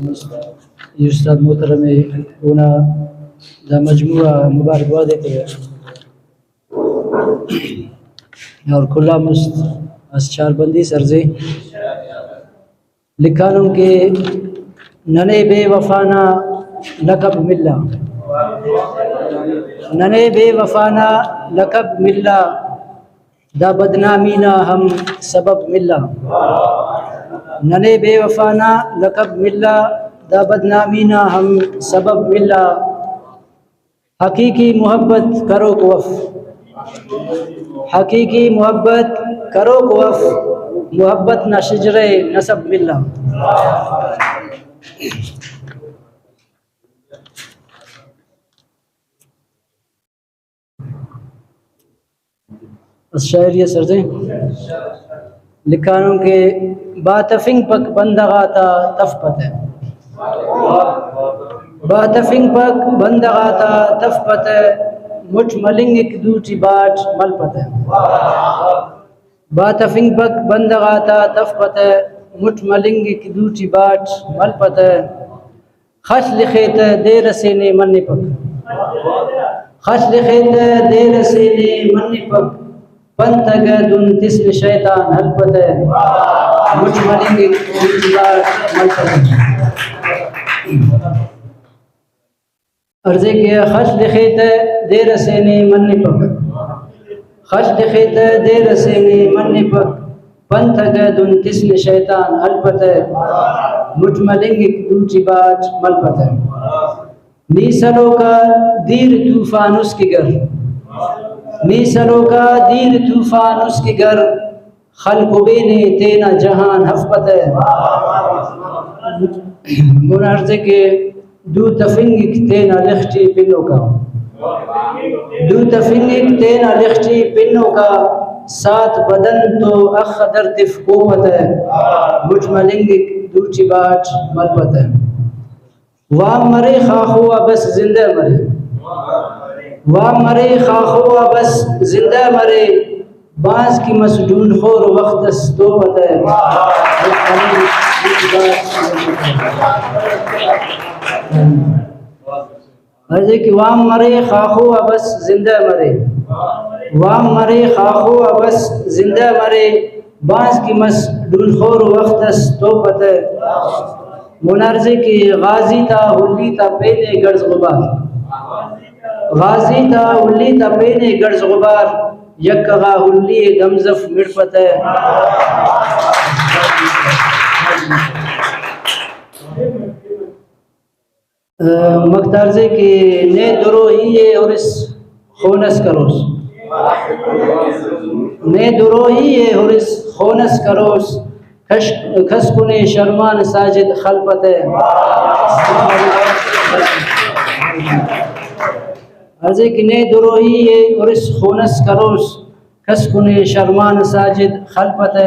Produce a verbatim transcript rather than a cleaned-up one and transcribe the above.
ای استاد محترم ءِ، اونا دا مجموعہ مبارکباد ایترہ۔ اور کل آن مست اس چار بندی سرزے لکھانن کہ ننے بے وفا نا لقب ملا، ننے بے وفا نا لقب ملا، دا بدنامی نا ہم سبب ملا۔ ننے بے وفا نا لقب ملا، دا بدنامی نا ہم سبب ملا۔ حقیقی محبت کروک وف، حقیقی محبت کروک وف، محبت نا شجرہ نسب ملا۔ اس شاعری اس سرزے لکھانن کہ با تفنگپک بندغ آتا تف پتہ، با تفنگپک بندغ آتا تف پتہ، مٹ ملنگک دوٹی باٹ مل پتہ۔ با تفنگپک بندغ آتا تف پتہ، مٹ ملنگک دوٹی باٹ مل پتہ۔ خڷ لخیتہ دیر ئسے نے منپک، خڷ لخیتہ دیر ئسے نے منپک، پنت اگہ دن تسن شیطان ہلپتہ، مچ ملنگک مچ لاٹ ملپتہ۔ عرضے کہ خڷ لخیتہ دیر ئسے نے منپک، خڷ لخیتہ دیر ئسے نے منپک، پنت اگہ دن تسن شیطان ہلپتہ، مٹ ملنگک دوٹی باٹ ملپتہ۔ نی سلوکا دیر طوفان اس کہ گر، نی سلوکا دیر طوفان اس کہ گر، خلق و بینے تینا جہان ہفپتہ۔ مون عرض کہ دو تفنگک تینا لخ ٹی پنوکا، دو تفنگک تینا لخ ٹی پنوکا، سات بدن تو اخ در تف کوپتہ، مٹ ملنگک دوٹی باٹ ملپتہ۔ وام مرے خاخو آ بس زندہ مرے، وام مرے خاخو آ بس زندہ مرے، بانز کہ مس ڈونڈ خور وخت اس توپتہ۔ ہرزے کہ وام مرے خاخو آ بس زندہ مرے، وام مرے خاخو آ بس زندہ مرے، بانز کہ مس ڈونڈ خور وخت اس توپتہ۔ مون عرضے کہ غازی تا ہلی تا پین ءِ گڑز غبار، غازی تا ہلی تا پین ءِ گڑز غبار، یکہ غا ہلی ءِ دمزف مڑپتہ۔ مکتارزے کہ نے دروہی ءِ ہرس خون اس کروس، نے دروہی ءِ ہرس خون اس کروس، کش-، کس کنے شرمان ساجد خلپتہ۔ عرضے کہ نے دروہی ءِ ہرس خون اس کروس، کس کنے شرمان ساجد خلپتہ۔